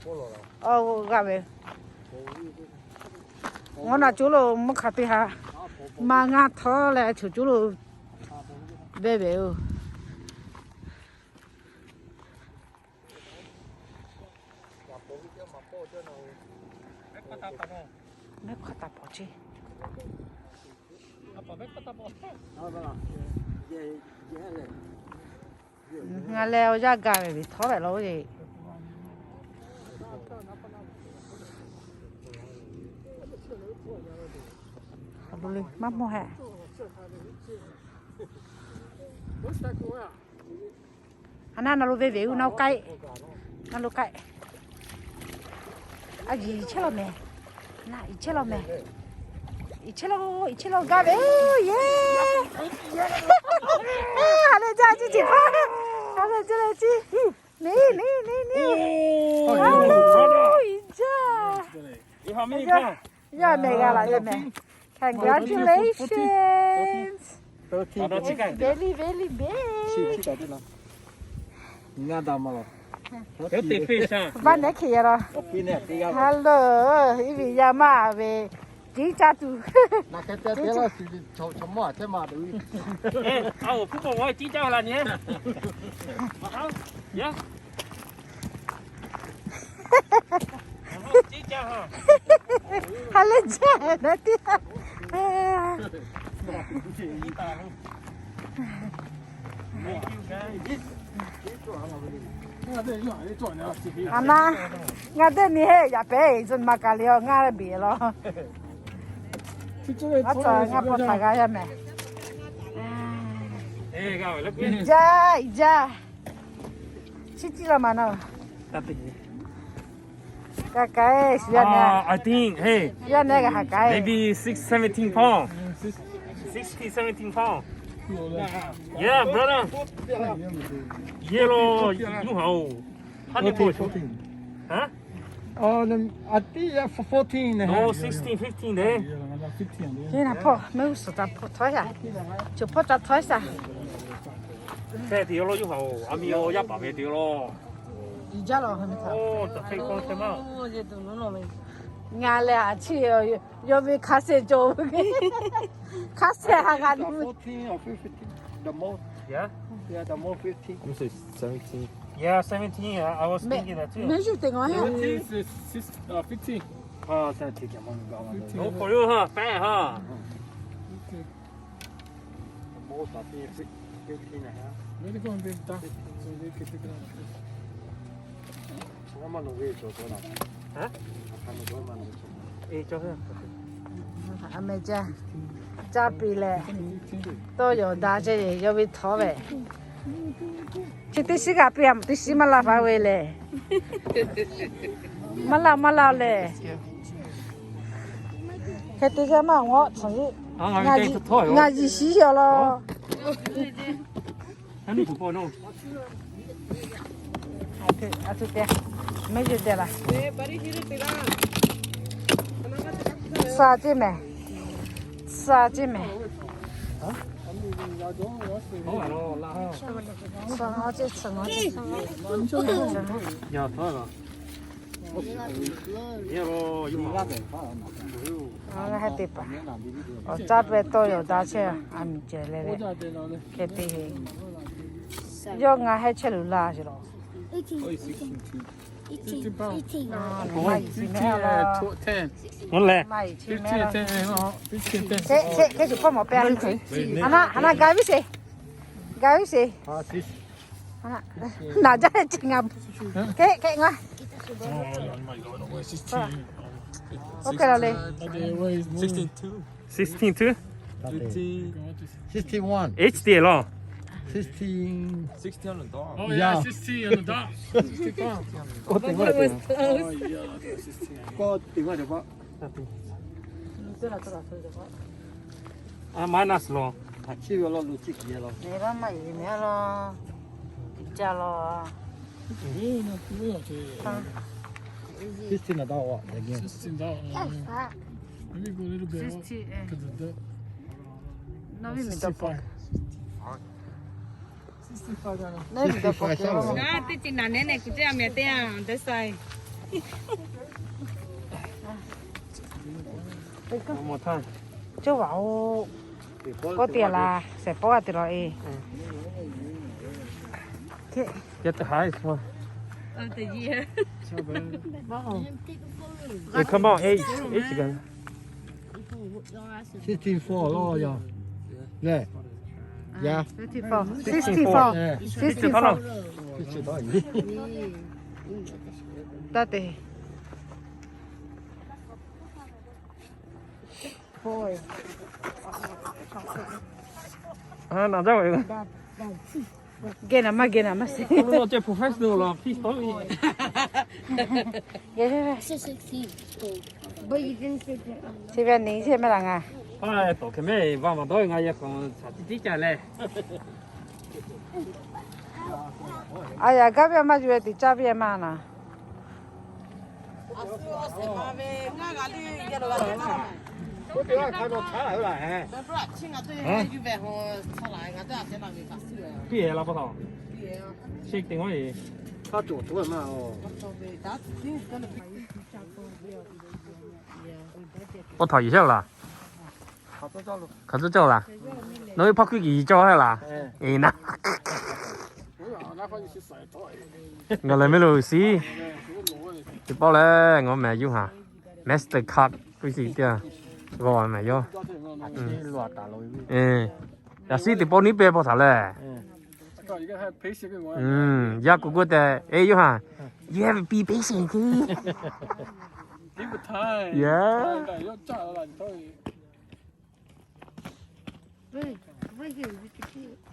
Awˬ g'a ve. Ngaˬ naˬ coˇ lo mvuhˇ hk'a teˇ ha, maˇ ngaˇ htawˇ leh choˬ coˇ lo ve ve oˬ. Mehˉ hk'aˇ taˍ pawˍ ceˇ. Ngaˬ leh awˬ yanˇ gaˬ ve ve htawˇ ve law oˇ e. Maˇ mawˬ hehꞈ. A naˇ na lo ve ve uˉ na k'ai, na lo k'ai. A yiˍ chehˇ law mehˍ, na yiˍ chehˇ law mehˍ, yiˍ chehˇ law, yiˍ chehˇ law gaˇ ve oˬ yehˬ. Ha lehˬ jaˇ ciˇ ciˍ hpaˇ, ha lehˬ jaˇ leh ciˇ. Niˇ niˇ niˇ niˇ. Oˬ, yiˍ jaˇ. Yaˇ mehˍ g'a laˬ yaˇ mehˍ. Congratulations. Very, very big. Vaˇ nehˉ hk'e yaˇ law. Hello, iˉ viˉ yaˇ maˇ ve. Tiˉ caˇ tuˬ. Ha lehˬ jaˇ na tiˉ. A na, ngaˬ teˇ nyi heˆ yaꞈ pehˉ eˬ zuhꞈ maˍ kaꞈ le aˬ ngaˇ biˬ law. Aˉ tcuh ngaˇ pawˆ htaꞈ g'a yaˇ mehˍ. Iˉ jaˇ, iˉ jaˇ. Chi tiˉ la maˍ naˍ. Ka k'ai shu yaˇ nehˬ. I think, hey, yaˇ nehˬ kaꞈ ha k'ai. Maybe six, seventeen pound. Sixteen, seventeen pound. Yeah, brother. Yehˬ law, yuˇ haˍ oˬ. Hundred fourteen. Huh? Oh, I think, yeah, fourteen. No, sixteen, fifteen de. Yehˬ naˍ hpawˇ mehˆ g'uˇ suhˍ ca hpawˇ htawˇ shaˍ. Choˬ hpawˇ ca htawˇ shaˍ. Hpehꞈ te law yuˇ haˍ oˬ. A mi awˬ yaˇ paˍ ve te law. Iˉ jaˇ law. Oh, the fake one came out. Ngaˬ lehˬ a ciˉ yawˇ ve hk'a shehˍ cawˬ ve. Hk'a shehˍ ha g'a nu. Fourteen or fifteen, the most. Yeah? Yeah, the most fifteen. I'm saying seventeen. Yeah, seventeen. I, I was thinking that too. Mehˆ g'uˇ suhˍ te ngaˬ yaˇ. Seventeen is six, uh, fifteen. Oh, seventeen. Fifteen. No, for you, huh? Fat, huh? Fifteen. Most, I think, fifteen and a half. Where they going, babe? Fifteen. So they can take it out. Huh? A meh jaˇ, caˇ piˇ leh, tawˇ yawˬ da ceˇ, yawˇ ve htawˇ ve. Chi teˇ shiˉ g'a piˇ a, teˇ shiˉ maˇ laˇ faˉ ve lehˬ. Maˇ laˇ, maˇ laˇ lehˬ. Hk'e te jaˇ maˇ ngawˆ tcuhˬ yiˉ. Ngaˬ yiˍ shiˉ yaw law. Sa ceˇ mehˍ. Sa ceˇ mehˍ. Ngaˬ hui teˇ hpaˍ awˬ caˇ pehˇ tawˇ yawˬ da chehˇ a miˬ cehˬ leh leh hk'e te. Yawˇ ngaˬ heh chehˇ luˬ laˇ sheˍ law. Maˇ yiˍ chi mehˍ law. Hk'e shuˍ hpawˇ mawˬ pehˇ a. Haˍ na, haˍ na ga viˉ sheˍ. Ga viˉ sheˍ. Naˬ jaˇ leh chi ngaˬ. Hk'e hk'e ngaˬ. Oˇ hk'e la le. Sixteen two. Sixteen one. H D law. Sixteen. Sixteen on the dot. Oh, yeah, yeah. Sixteen on the dot. Sixteen. K'o, te maˇ jaw pa. A, minus law. A, chi ve law lo chi ki law. Mehˍ law maˇ yiˍ mehˍ law. Tiꞈ jaˇ law. Sixteen na da wa. Sixteen da. Maybe go a little bit up to the depth. Sixty-five. Sixty-five. Teˇ ceuˬ naˍ nehˉ nehˉ kuˬ ceˇ a mehˍ teˇ a, that side. Cawˇ vaꞈ-oˬ, k'oˆ te laˬ, shehˍ pawˆ g'a te laˬ e. Get the highest one. Of the year. Come on, eight, eight together. Sixty-four lo ya. Nè. Ya. Sixty-four. Sixty-four. Taˇ te. Geh naˍ maˇ geh naˍ maˇ sheˍ. Professional laˬ, please don't. Chi ve ni chi maˇ laˬ ngaˬ. Tawˍ hk'e mehˆ va maˍ dawˇ ngaˬ yehˬ k'awꞈ shaˍ tiˉ tiˉ ca leh. A yaꞈ gaˇ ve maˇ yuˬ ve teꞈ caˇ ve maˇ naˍ. Paw htaꞈ yuˬ sheˍ laˬ. Hk'aˬ tcuhˉ cawˇ laˬ. Nawˬ ve hpaˇ hkuiˇ kiˬ yiˍ cawˇ heˆ laˬ. Eˬ naˍ. Ngaˬ lehˬ mehˆ lo shiˍ. Teˇ pawˆ lehˬ, ngaˬ mehˍ yuˇ haˍ. Mastercard k'oˆ shiˍ teˇ g'aˇ mehˍ yawˇ. Yaꞈ shiˉ teˇ pawˆ niˉ pehˇ paw htaꞈ lehˬ, yaˇ kuˬ k'oˆ tehꞈ, eˬ, yawˇ haˍ, yehˬ ve piˇ peˇ sheˍ hk'e. Yaˇ.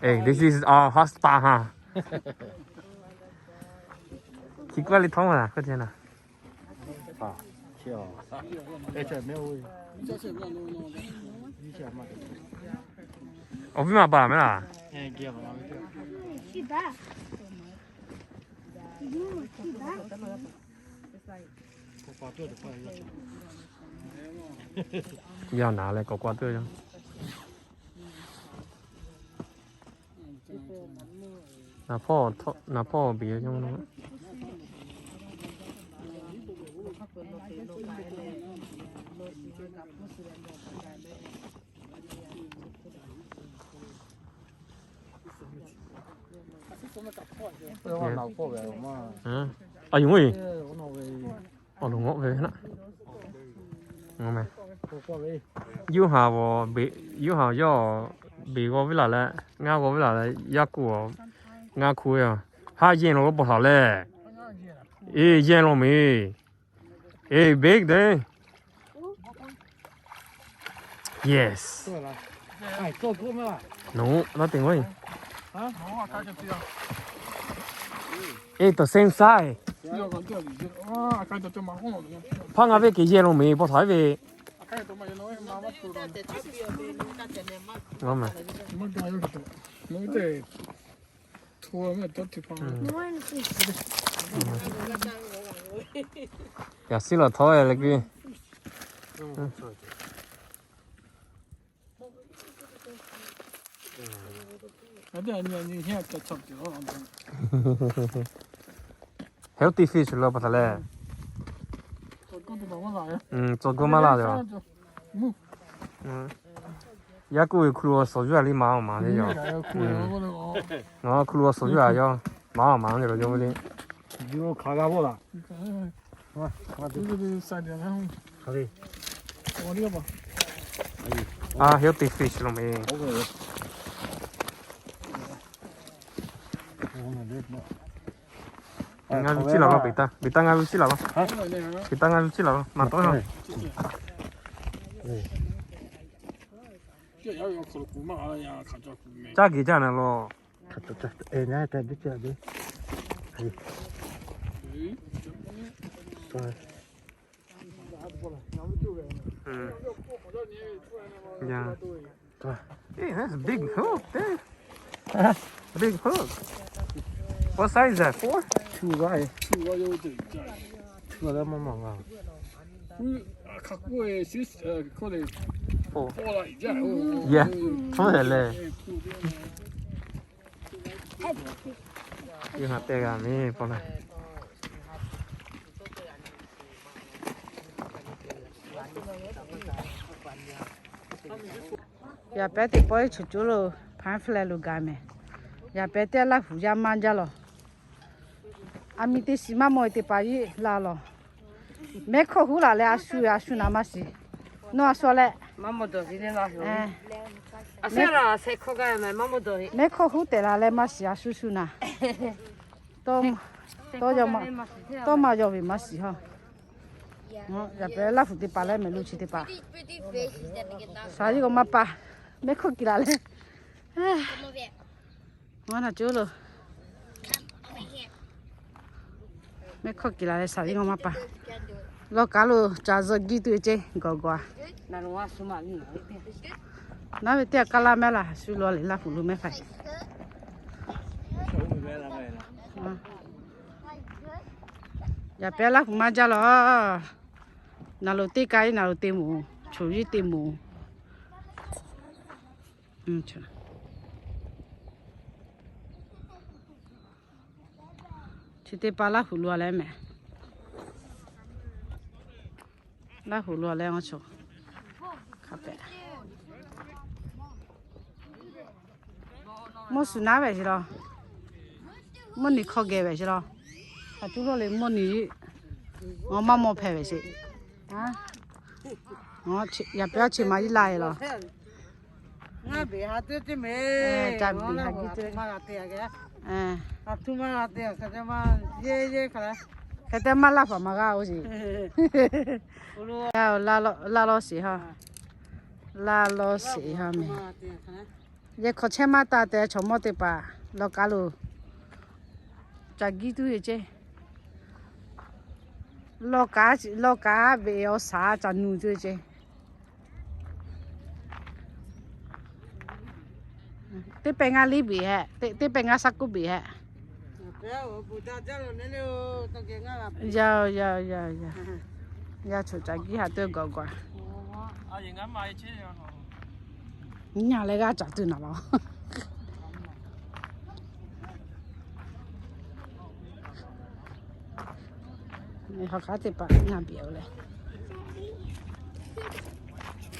Hey, this is our hot spot, ha. Chi kuˇ a le htawˇ ma la, kuˇ te na. Awˬ viˉ ma baˬ mehˍ laˬ. Yaˇ naˍ leh k'awꞈ k'oˆ a tuˬ yoˬ. Naˍ hpawˇ, naˍ hpawˇ beˬ yoˬ. A yonˍ e. Awˬ loˍ ngawˆ ve naˆ. Ngaˬ meh. Yawˇ haˍ, yawˇ haˍ yawˇ beˬ g'aw ve laˬ leh, ngaˇ g'aw ve laˬ leh, yaˇ kuˬ a, ngaˇ hkuˇ ve a, haˉ yehˇ law lo paw htaꞈ lehˬ. Eˬ, yehˇ law mehˍ. Eˬ, big day. Yes. No, nothing. It's the same size. Hpaˇ ngaˇ ve kehˬ yehˇ law mehˍ paw htaꞈ ve. Ngaˬ meh. Yaꞈ shiˉ laˬ htawˇ e leh kuiˬ. Healthy fish lo pa taˍ leh. Tcuh gawˇ maˇ laˇ ve. Yaˇ kuˬ ve hk'u lo suhˍ yuˇ a liˇ maˍ a maˍ le yoˬ. Hk'u lo suhˍ yuˇ a yawˇ maˍ a maˍ le yoˬ ve le. A healthy fish lo mehˍ. Ngaˇ ve ciˉ laˬ law, beˬ taˇ, beˬ taˇ ngaˇ ve ciˉ laˬ law. Beˬ taˇ ngaˇ ve ciˉ laˬ law. Maˍ tawˆ e. Caˇ geh caˇ na law. Yeah. Hey, that's a big hook there. Big hook. What size is that? Four? Two, right? Two, right, two. Two, right, mama. Four. Yeah. Something like that. Yawˇ haꞈ te g'a mehˍ paw na. Yaꞈ pehˉ teˇ pawˆ iˉ choˬ coˉ lo hpanˍ fle lo gaˬ mehˍ. Yaꞈ pehˉ teˇ Laˇ huˍ yaˇ maˇ jaˇ lawˬ. A mi teˇ shiˍ maˇ mawˬ e teˇ hpaˍ iˉ la lawˬ. Mehˉ hkawˇ huˉ laˬ leh a shu a shu naˍ maˇ shiˍ. Nawˬ a shu leh, mehˉ hkawˇ huˉ tehꞈ la leh maˇ shiˍ a shu shu naˍ. Tawˇ maˇ yaw ve maˇ shiˍ ha. Yaꞈ pehˉ Laˇ huˍ teˇ hpaˍ leh mehˍ lo chi teˇ hpaˍ, shaˍ yiˇ k'awꞈ maˇ pa. Mehˉ hkawˇ kiˬ laˬ leh, a na coˉ lo mehˉ hkawˇ kiˬ laˬ leh shaˍ yiˇ k'awꞈ maˇ pa. Lawˇ kaˉ lo ca zuhꞈ giˇ tuˬ ve ceˇ gawˬ gawˬ a. Naˉ ve teˇ g'aˇ kaˇ laˇ mehˉ laˬ shu lo le Laˇ huˍ lo mehˉ hpaˍ. Yaꞈ pehˉ Laˇ huˍ maˇ jaˇ lawˬ. Naˍ loˍ teˇ kaˇ iˉ naˍ loˍ te moˍ, choˬ yiˇ te moˍ. Chi teˇ hpaˍ Laˇ huˍ lo leh mehˍ. Laˇ huˍ lo leh a choˬ hk'a pehꞈ. Mvuhˇ suhˍ naˉ ve sheˍ law. Mvuhˇ niˬ hk'aw geh ve sheˍ law. A tuˉ lawˇ le mvuhˇ niˬ, ngaˬ maˇ mawˬ hpehꞈ ve sheˍ. Yaꞈ pehˉ chi ma iˉ la e lawˬ. Ngaˇ beˬ ha teˇ teˇ mehˍ. Ca beˬ ha giˇ teˇ. Hk'e te maˇ laˇ hpaˍ maˇ g'a oˇ sheˍ. Laˇ lawˇ sheˍ ha. Laˇ lawˇ sheˍ ha mehˍ. Yehˬ hk'awꞈ chehˇ maˇ taˇ tehꞈ chaw mawˇ teˇ hpaˍ lawˇ kaˉ lo ca giˇ tuˬ ve ceˇ. Lawˇ kaˉ, lawˇ kaˉ ve awˬ shaˍ ca nuˬ tuˬ ve ceˇ. Teˇ pehˍ ngaˇ liˇ beˬ hehꞈ, teˇ pehˍ ngaˇ shaˉ kuˉ beˬ hehꞈ. Yaˇ yaˇ yaˇ yaˇ. Yaˇ choˬ ca giˇ ha tuˬ gawˬ gawˬ. Nyi leh g'aˇ caˬ tuˬ naˍ lawˬ. Hk'aˬ hk'aˉ teˇ hpaˍ ngaˇ beˬ oˬ leh,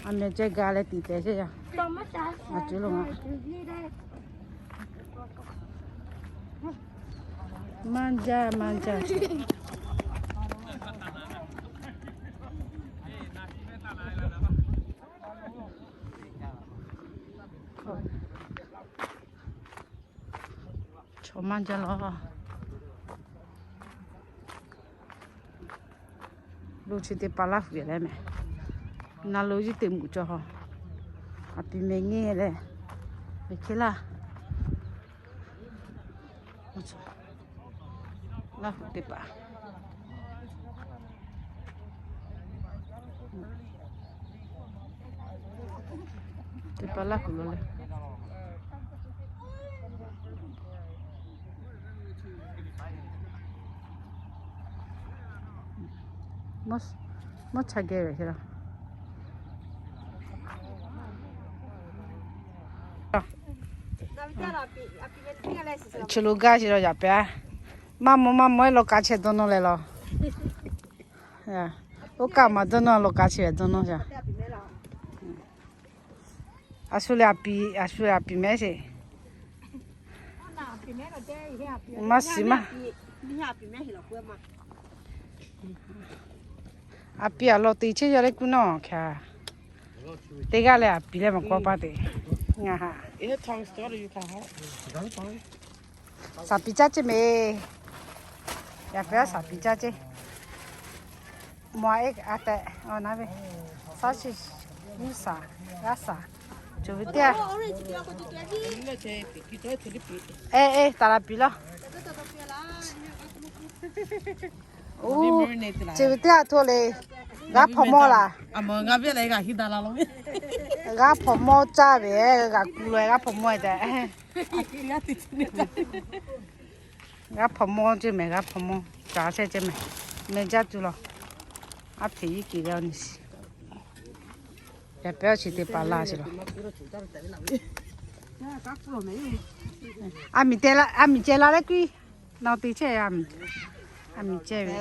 a meh ceh ga leh tiˍ tehˍ chehˇ yaˇ. A cuˬ lo ngaˬ maˇ jaˇ maˇ jaˇ. Chaw maˇ jaˇ lawˬ. Lo chi teˇ hpaˍ Laˇ huˍ leh mehˍ. Naˍ loˍ yiˇ teˇ muꞈ cawˬ ha. A piˍ mehˍ nyi leh, mehˍ hk'e laˇ. Laˇ huˍ teˇ hpaˍ. Teˇ hpaˍ Laˇ huˍ lo leh, mvuhˇ cha geh ve sheˍ laˇ. Chi lo gaˇ sheˍ law yaꞈ pehˉ. Maˇ mawˬ maˇ mawˬ lawˇ kaˉ chehˇ dawˇ nawˇ leh law. Oˇ kaˆ maˬ dawˇ nawˇ lawˇ kaˉ chehˇ ve dawˇ nawˇ sheˍ. A shu leh a piˍ, a shu leh a piˍ mehˉ sheˍ. Maˇ shiˍ maˇ. A piˍ a lawˬ te chehˇ yaˇ leh kuˇ nawˇ hkaꞈ. Teˇ g'aˇ leh a piˍ leh maˬ k'awꞈ pa te. Ngaˬ ha. Shaˍ piˍ caˇ ceˇ mehˍ. Yaꞈ pehˉ shaˍ piˍ caˇ ceˇ. Mawˬ a ehˉ a tehꞈ awˬ na ve, sausage, g'uˇ shaˍ, g'aˇ shaˍ, co ve teˇ, ehˉ ehˉ taˍ la piˍ lawˇ. Oˇ, co ve teˇ a hto le, g'aˇ hpaw mawˇ laˬ. G'aˇ hpaw mawˇ caˇ ve, g'aꞈ ku lo g'aˇ hpaw mawˇ tehꞈ. G'aˇ hpaw mawˇ ceˇ mehˍ, g'aˇ hpaw mawˇ ca chehˇ ceˇ mehˍ. Meh jaˇ tuˬ lawˬ. Aˉ hpeꞈ yiˇ kiˬ leh awˬ nyi shiˍ. Yaꞈ pehˉ awˬ chi teˇ hpaˍ laˇ sheˍ lawˬ. A miˬ ceh la leh kuiˉ. Nawˬ te chehˇ a miˬ, a miˬ ceh ve.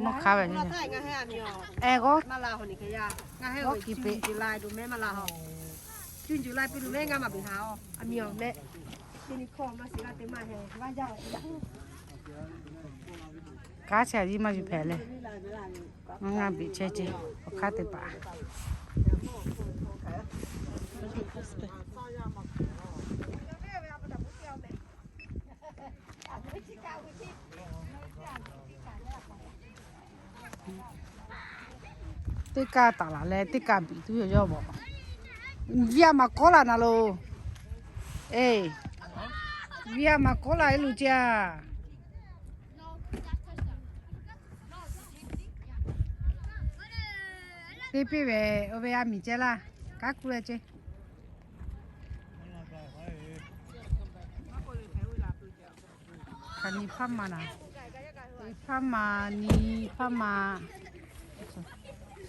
Mawˇ hk'aˇ ve, eh, g'aˇ, kanˉ chi a yiˇ maˇ yuˬ hpehꞈ leh, ngaˇ ngaˇ biꞈ chehˇ ce, awˬ hk'aˇ teˇ hpaˍ. Teˇ kaˇ taˍ laˬ leh teˇ kaˇ biꞈ tuˬ yoˬ yawˇ bawˬ. Viˇ a maˍ kawˉ laˬ na lo. Eˬ, viˇ a maˍ kawˉ laˬ e luˬ ce a. Teˇ piˇ ve, oˇ ve a miˬ ceh laˇ, kanˉ kuˇ leh ce. Hk'aˬ nyi hpaˇ ma naˍ, teˇ hpaˇ ma, nyi hpaˇ ma,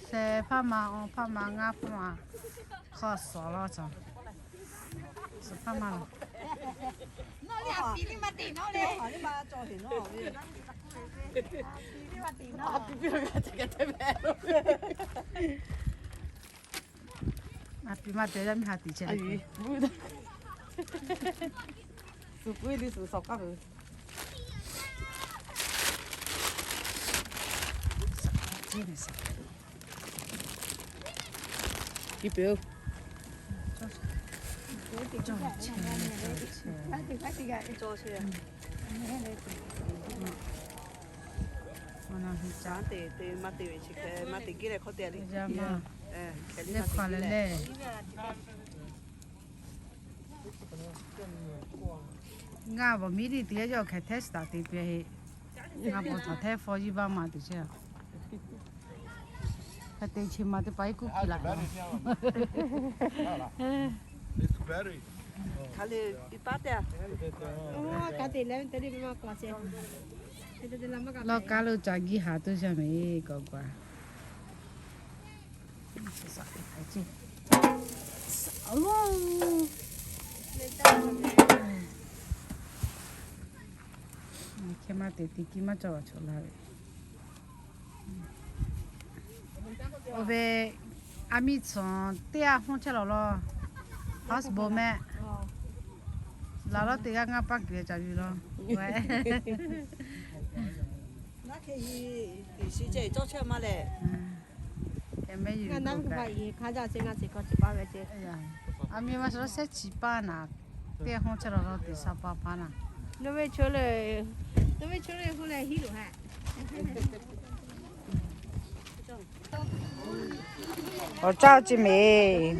sheh hpaˇ ma, awˬ hpaˇ ma, ngaˇ hpaˇ ma, hk'aw suhˍ law caˬ, suhˍ hpaˇ ma laˬ. A piˇ maˇ te yaˇ miˇ ha tiꞈ chehˇ le. Suhˍ puiˉ liˇ suhˍ sawˍ k'aˉ peuˬ. Chi peuˬ. Maˇ te, te maˇ te ve chi hk'e maˇ te kiˉ leh hk'aw te le. Leh hk'aˬ leh leh. Ngaˬ bawˬ miˉ teˇ te yaˇ yawˇ hk'e test taˍ te pehˍ heˆ. Ngaˬ bawˬ htaꞈ hteˇ hpaw yiˇ baˆ ma teꞈ chehˇ. Hk'e te chi ma teˇ pa iˉ kuˉ kiˬ laꞈ. Lawˇ kaˉ lo ca giˇ haˍ tuˬ shaˍ mehˍ k'awꞈ k'awꞈ. Hk'e maˇ te te kiˉ maˇ cawˬ a chaw la ve. Oˇ ve a miˇ tcuhˍ teˇ g'aˇ hawˉ chehˇ lawˬ law. House boy mehˆ. Laˬ lawˉ teˇ g'aˇ ngaˇ paˇ kuiˬ ca yuˬ law. A miˇ ma shu lawˉ shehˉ chi paˇ naˍ, teˇ g'aˇ hawˉ chehˇ lawˬ law teˇ sha paˇ paˇ naˍ. Awˬ caˇ ce mehˍ.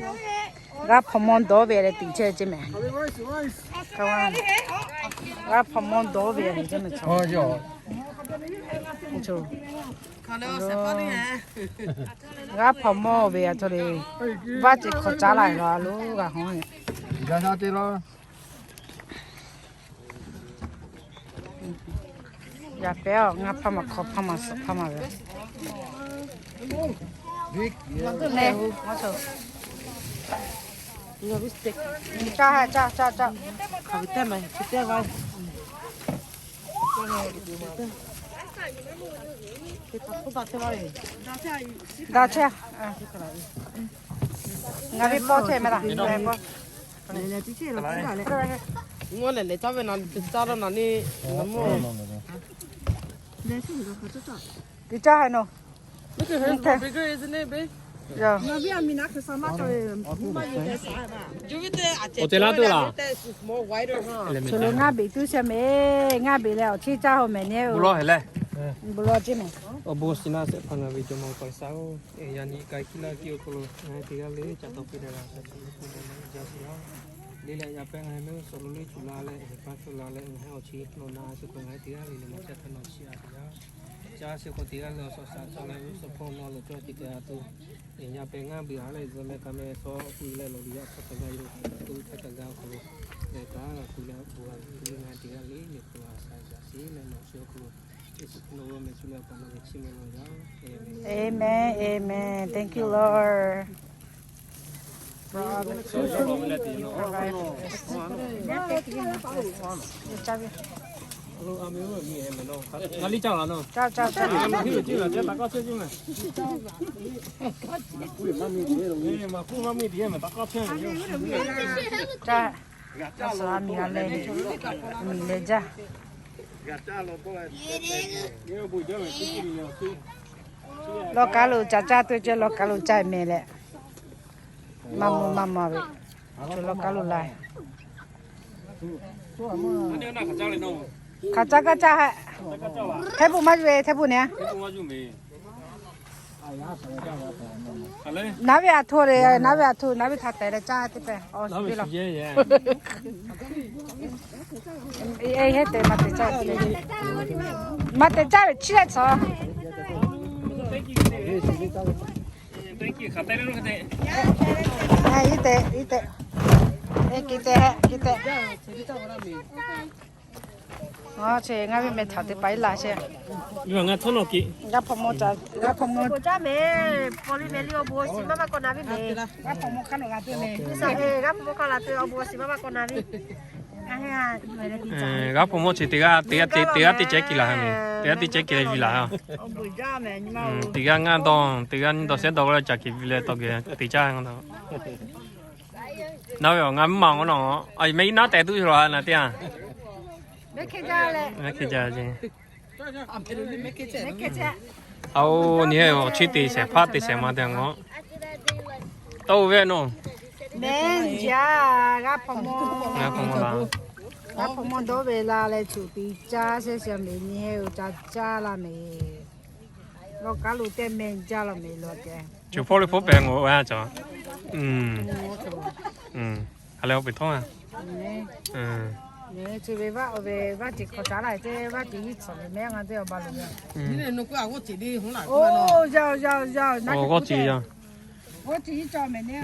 G'aˇ hpaw mawˇ dawˇ ve leh tiꞈ chehˇ ce mehˍ. G'aˇ hpaw mawˇ dawˇ ve leh ce mehˍ. G'aˇ hpaw mawˇ ve a chaw le. Vaˇ ce hk'awꞈ caˉ laˇ laˬ a lo g'a hawˉ. Yaꞈ pehˉ a ngaˇ hpaˇ ma hk'aw hpaˇ ma suhˍ hpaˇ ma ve. Caˇ ha caˇ caˇ caˇ. Daꞈ chehˇ. Ngaˬ ve pawˇ chehˇ mehˍ laˬ. Ngaˬ lehˬ lehˬ caˇ ve na, caˇ laˇ na neˇ, na mawˇ. Teˇ caˇ ha nawˬ. Awˬ ceh laˇ tuˬ laˬ. Chaw lo ngaˇ beꞈ tuˬ sheh mehˍ, ngaˇ beꞈ leh awˬ cheˇ caˇ haw mehˍ neˇ. Bon lawˬ heˍ leh. Bon lawˬ ceˇ mehˍ. Awˬ bon shiˍ naˆ shehˍ hpaˇ ngaˬ ve Jawˇmawˇ G'uiˬsha-oˬ, yaꞈ nyi k'ai hkiˇ laˇ kiˇ awˬ hk'aw lo ngaˬ hui teˇ g'aˇ le ca taw piˇ leh g'a shaˍ chi ve k'oˆ leh maˇ jaˇ shiˍ laˇ. Le leh yaꞈ pehˉ ngaˬ hui mehˆ g'uˇ suhˍ lo leuˆ cuˬ la leh heˍ paˇ cuˬ la leh ngaˬ hui awˬ chi nawˬ na shu k'o ngaˬ hui teˇ g'aˇ le le maˇ caˇ htaˇ nawˬ chiˇ a teˇ g'aˇ. Caˇ shu k'o teˇ g'aˇ le awˬ suhˍ shaˍ caˇ leh g'uˇ suhˍ hpawˇ nawˬ lo cawˇ teˇ kehˬ a tuˬ, yaꞈ pehˉ ngaˇ beꞈ a leh zuhꞈ mehˆ kaꞈ mehˆ suh pu leh lawˬ liꞈ yaˇ hk'aw hk'a gaˇ yawˇ hk'aw lo hk'aˬ hk'e kaꞈ g'a awˬ hk'aw lo leh kaꞈ g'a kuˬ leh a bon g'a kuˬ le ngaˬ hui teˇ g'aˇ le le k'o a shaˍ shaˍ shiˍ leh nawˬ shu awˬ hk'aw lo Yeˍsuˆ Hkriꞈ nawˬ ve mehˍ shu leh awˬ pa nawˬ ve chiˇ mvuh lawˬ yaˇ. Amen. Amen. Thank you, Lord. For all the children you provide for us. Aˬ, a miˬ g'a leh, a miˬ leh jaˇ. Law kaˉ lo ca caˇ tuˬ ceh, law kaˉ lo ca mehˍ leh, maˇ mawˬ maˇ mawˬ ve, law kaˉ lo la. Hk'aˬ caˇ kaˇ caˇ hehꞈ. Hteˇ puˆ maˇ yuˬ ve, hteˇ puˆ nehˬ. Naˉ ve aˬ htoꞈ le, naˉ ve aˬ htoꞈ, naˉ ve htaꞈ tehˬ leh caˇ teˇ pehˍ. Aw, suhˍ ve laˬ. Maˇ te caˇ ve chi leh tcuh. Iˉ tehꞈ, iˉ tehꞈ. Iˉ tehꞈ. Aˬ, chi ngaˬ ve meh htaꞈ te pa iˉ la sheˍ. G'a hpaw mawˇ caˇ, g'a hpaw mawˇ caˇ mehˍ. Paw liˇ mehˍ liˇ awˬ bon awˬ shiˍ maˇ maˇ k'awꞈ na ve mehˍ. G'a hpaw mawˇ hk'a lo g'a te mehˍ. G'a hpaw mawˇ hk'a lo g'a te awˬ bon awˬ shiˍ maˇ maˇ k'awꞈ na ve. G'a hpaw mawˇ chi teˇ g'aˇ teˇ g'aˇ teˇ ceh kiˬ la ha mehˍ. Teˇ g'aˇ teˇ ceh kiˬ leh viˬ laˬ ha. Teˇ g'aˇ ngaˇ dawˇ, teˇ g'aˇ nyiˇ dawˇ shehˉ dawˇ g'a leh caˬ kiˬ viˬ leh tawˇ geh te caˇ. Naˉ ve awˬ ngaˬ mvuhˇ maˬ k'o nawˬ, a, meh iˉ naˉ tehꞈ tuˬ yoˬ la na teˇ a. Mehˉ hk'e jaˇ ce. Aˬ, nyi heˆ, awˬ chi te shehˍ hpaˇ te shehˍ ma te a ngawˬ. Tawˇ ve nawˬ. Mehˉ jaˇ, g'a hpaw mawˇ, g'a hpaw mawˇ la. G'a hpaw mawˇ dawˇ ve la leh cuˬ te caˇ sheˍ sheˍ mehˍ, nyi heˆ, ca caˇ la mehˍ. Law kaˉ lo teˇ meh jaˇ la mehˍ law keh. Cuˬ hpawˇ le hpawˇ pehˍ ngawˬ a caˬ. Hk'aˬ leh awˬ pehˍ htawˇ a. Chi ve vaˇ, ve vaˇ ceˬ hk'awꞈ caˉ la ce, vaˇ ceˬ iˉ tcuhˍ ve mehˉ ngaˬ teˇ awˬ ba lo ve. G'awˇ ceˬ yaˇ. G'awˇ ceˬ iˉ cawˬ mehˍ ne.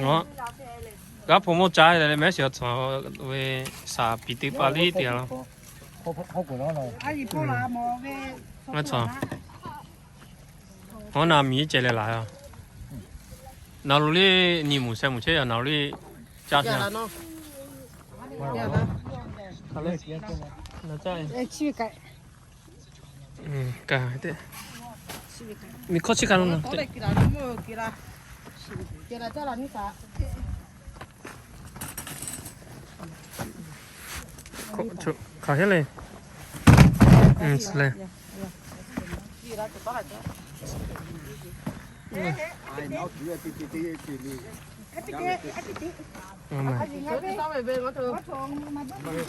G'a hpaw mawˇ caˇ leh mehˉ shiˍ awˬ tcuhˍ ve shaˍ piˍ te pa liˇ te a laˇ. Ngaˬ tcuhˍ. Hawˉ na miˬ ceh leh laˬ a. Naˬ lo liˇ nyi muˬ sheh muˬ chehˇ yaˬ naˬ lo liˇ caˇ chehˇ. Miˬ hkawˇ chi ka lo na. Hk'aˬ heˆ le.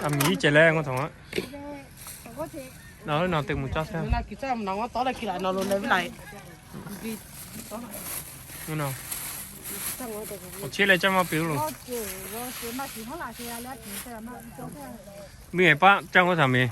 A miˬ iˉ ceh leh ngaˬ htaꞈ a. Nawˬ hui nawˬ te mvuhˬ caˇ sha. Awˬ chehˇ leh caˇ maˇ piˇ lo. Miˬ paˆ caˇ ngaˬ htaꞈ mehˍ.